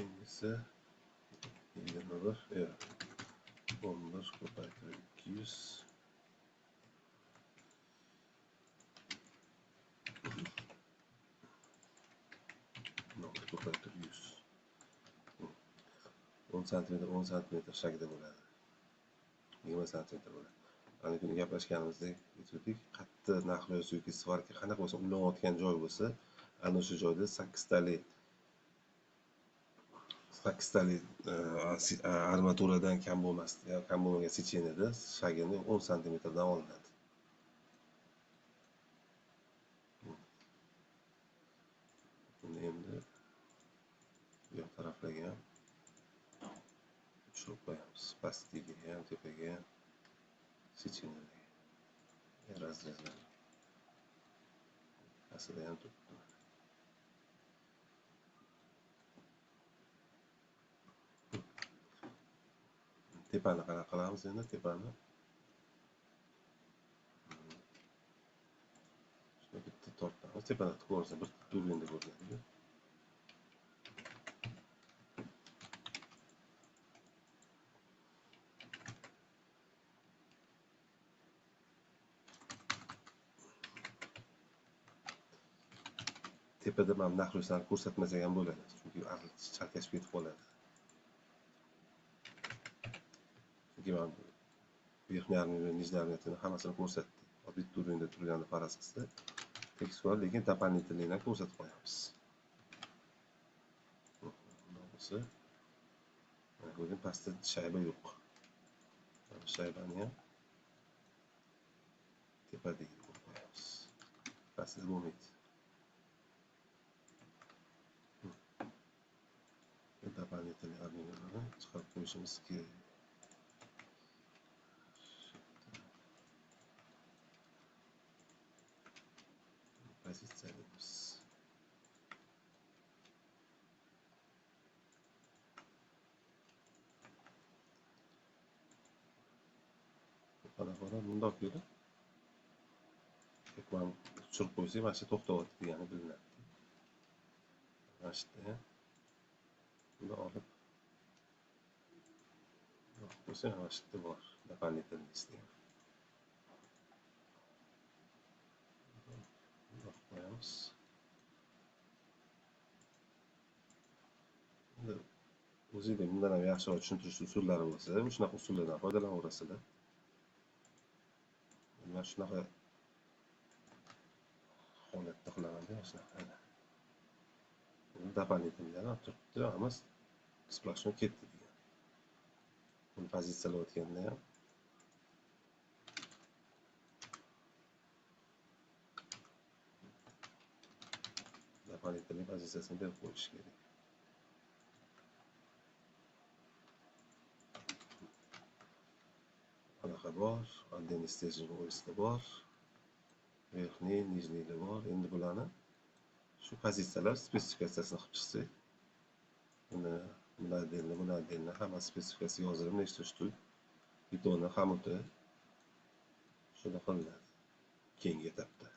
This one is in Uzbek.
Keyingisi 21, yo'q, 11 ko'paytirib 200. Ko'paytirib 100. 10 santimetr, 10 santimetr shaklida bo'ladi. 20 santimetr bo'ladi. Ana kuni gaplashganimizdek aytdik, qattiq naqliyot yoki svarka qanaqa bo'lsa ulanayotgan joy bo'lsa, ana o'sha joyda 8 talik armaturadan kam bo'lmasdi, kam bo'lmagan secheniyada shagini 10 santimetrdan olinadi. Buni endi bu yoq taraflarga ham tushirib qo'yamiz. Pastiga ham, tepaga ham secheniyadagi razrezlar. Pastida ham turibdi. Tepani qanaqa qilamiz endi? Tepani shuni bitta tortamiz. Tepani ko'rsa bir turbinda ko'rinadi. Tepada mana naqliyotlarni ko'rsatmasak ham bo'ladi, chunki chalkashib ketib qoladi. Chunki mana верхний armiya, нижний armiyani hammasini ko'rsatdi. Bitta turbinda turganini faraz qilsa, tekis bo'ladi, lekin дополнительныйdan ko'rsatib qo'yamiz. Bunday bo'lsa, mana ko'ring, pastda shayba yo'q. Mana shaybani ham tepadagi qo'yib qo'yamiz. Pastda bo'lmaydi. Дополнительный armiyalarni chiqarib qo'yishimiz kerak. Pozitsiyalaymiz. Qanaqa bundoq kelib, mana tushirib qo'ysak, mana shu to'xtayapti degani bilinadi. Mana shu yerda buni olib qo'ysak, mana shu yerda bor дополнительный degan. Bundoq qo'yamiz. Endi o'zingizda bundan ham yaxshiroq tushuntirish usullari bo'lsa, shunaqa usullardan foydalanaverasizlar. Men shunaqa holatda qilaman-da, shunaqa. Дополнительный ham turibdi, ammo сплошной ketdi degan. Buni pozitsiyalayotganda ham дополнительный pozitsiyasini berib qo'yish kerak. Anaqa bor, отдельный стержень o'risida bor, верхний, нижнийlar bor. Endi bularni shu pozitsiyalar spesifikatsiyasini qilib chiqsak, buni отдельно, buni отдельно, hamma spesifikatsiya yozilib, nechta shtuk, betoni, xamuti shuni qilinadi keyingi etapda.